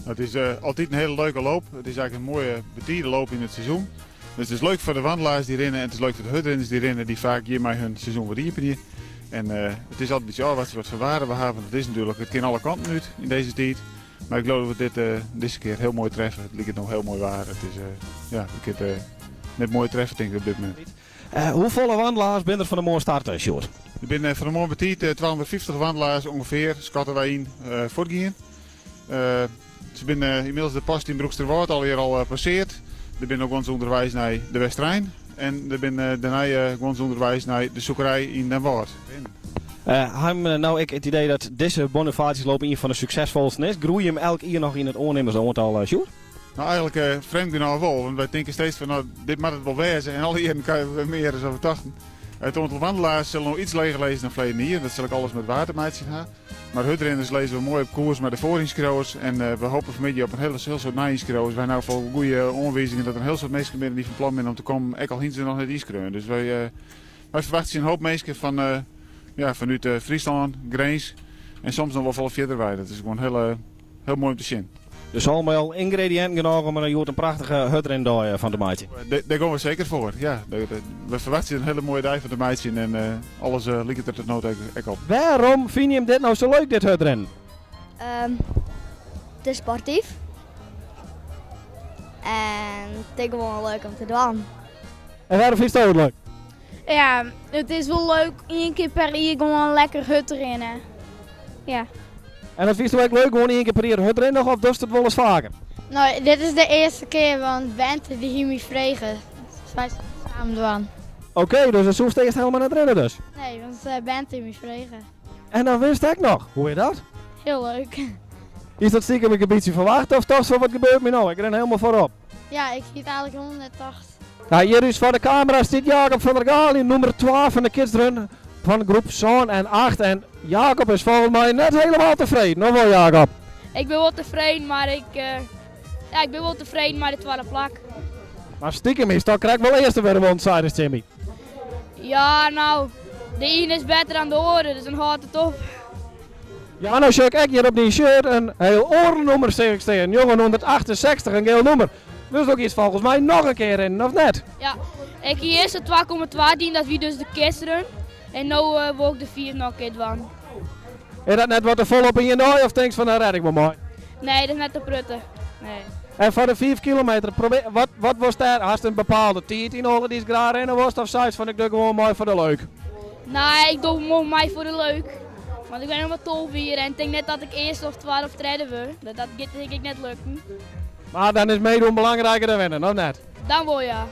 Het is altyd in hiele leuke loop. It is eigentlik in moaie betide loop yn it seizoen. Dus it is leuk foar de wandelaars dy't rinne en it is leuk foar de hurdrinners dy't rinne, dy't faak hjirmei hun seizoen wat iepenje. En it is altyd in bytsje ôfwachtsjen wat foar waar we hawwe, want it is natuerlik, it kin alle kanten út yn dizze tiid. Mar ik leau dat we dit dizze kear hiel moai treffe. It liket no hiel moai waar. It is, ja, ik kin it net moaier treffe tink ik op dit momint. Hoefolle wandelaars binne der fan 'e moarn start, Sjoerd? Der binne fan 'e moarn betiid 250 wandelaars ûngefear, skatte wy yn, fuortgien. Se binne ynmiddels de post yn Broeksterwâld allegear al passeard. Der binne guons ûnderweis nei de Westerein en der binne dêrnei guons ûnderweis nei de Sûkerei yn Damwâld. Ha jim no ek it idee dat dizze Bonifatiusloop ien fan de suksesfolsten is? Groeie jim elk jier noch yn it oannimmersoantal, Sjoerd? No eigenlik frjemd genôch wol, want wy tinke steeds fan no dit moat it wol wêze en alle jierren krije we wer mear as we tochten. It oantal wandelaars sil no iets leger lizze dan ferleden jier, dat sil ek alles mei it waar te meitsjen ha. Mar hurdrinners lizze we moai op koers mei de foarynskriuwers en we hoopje fanmiddei op in hiel soad nije ynskriuwers. Wy ha no wol goede oanwizingen dat der in hiel soad minsken binne dy't fan plan binne om te kommen, ek al hiene se noch net ynskreaun. Dus wy ferwachtsje in hoop minsken fan, ja, fanút Fryslân, Grins en soms noch wol folle fierder wei. Dat is gewoan hiel, hiel moai om te sjen. Dus al mei al yngrediïnten genôch om der hjoed in prachtige hurdrindei fan te meitsjen? Dêr gean we seker foar, ja. We ferwachtsje der in hiele moaie dei fan te meitsjen en alles liket der tot no ta ek op. Wêrom fine jim dit no sa leuk, dit hurdrinnen? It is sportyf en it is gewoan leuk om te dwaan. En wêrom fynsto it leuk? Ja, it is wol leuk ien kear per jier gewoan lekker hurdrinne. Ja. En dat fynsto ek leuk, gewoan ien kear per jier hurdrinne of dochst it wolris faker? No, dit is de earste kear, want Bente dy hie my frege. Dus wy sille it samen dwaan. Oké, dus dan soest earst helemaal net rinne dus? Nee, want Bente hie my frege. En dan winst ek noch, hoe is dat? Hiel leuk. Hiest dat stiekem ek in bytsje ferwachte of tochtst fan wat gebeurt my no, ik rin helemaal foarop? Ja, ik hie it eigenlik helemaal net tocht. Nou, hjir ús foar de kamera stiet Jacob van der Gaal, nûmer 2 fan de Kidsrun fan groep 7 en 8. En Jacob is folgens my net helemaal tefreden, of wol Jacob? Ik bin wol tefreden, mar ik, ja, ik bin wol tefreden mei de twadde plak. Mar stiekem is toch krekt wol earste wurde wollen, seidest tsjin my. Ja, no, de iene is better dan de oare, dus dan hâldt it op. Ja, no sjoch ik ek hjir op dyn shirt in hiel oar nûmer stean, 968, in giel nûmer. Dus do giest folgens my noch in kear rinnen, of net? Ja, ik hie earst de 2,2 dien, dat wie dus de Kidsrun. En no wol ik de 5 noch in kear dwaan. Is dat net wat te folle op ien dei of tinkst fan dêr rêd ik wol mei? Nee, dat is net te prutte. Nee. En foar de 5 kilometer, probeer, wat, wat wolst dêr? Hast in bepaalde tiid yn 'e holle dy'tst graach rinne wolst of seist fan ik doch gewoan mei foar de leuk? Nee, ik doch gewoan mei foar de leuk. Want ik bin noch mar 12 jier en ik tink net dat ik earste of twadde of tredde wurd. Dat, dat giet tink ik net lukken. Mar dan is meedoen belangriker dan winnen, of net? Dan wol, ja.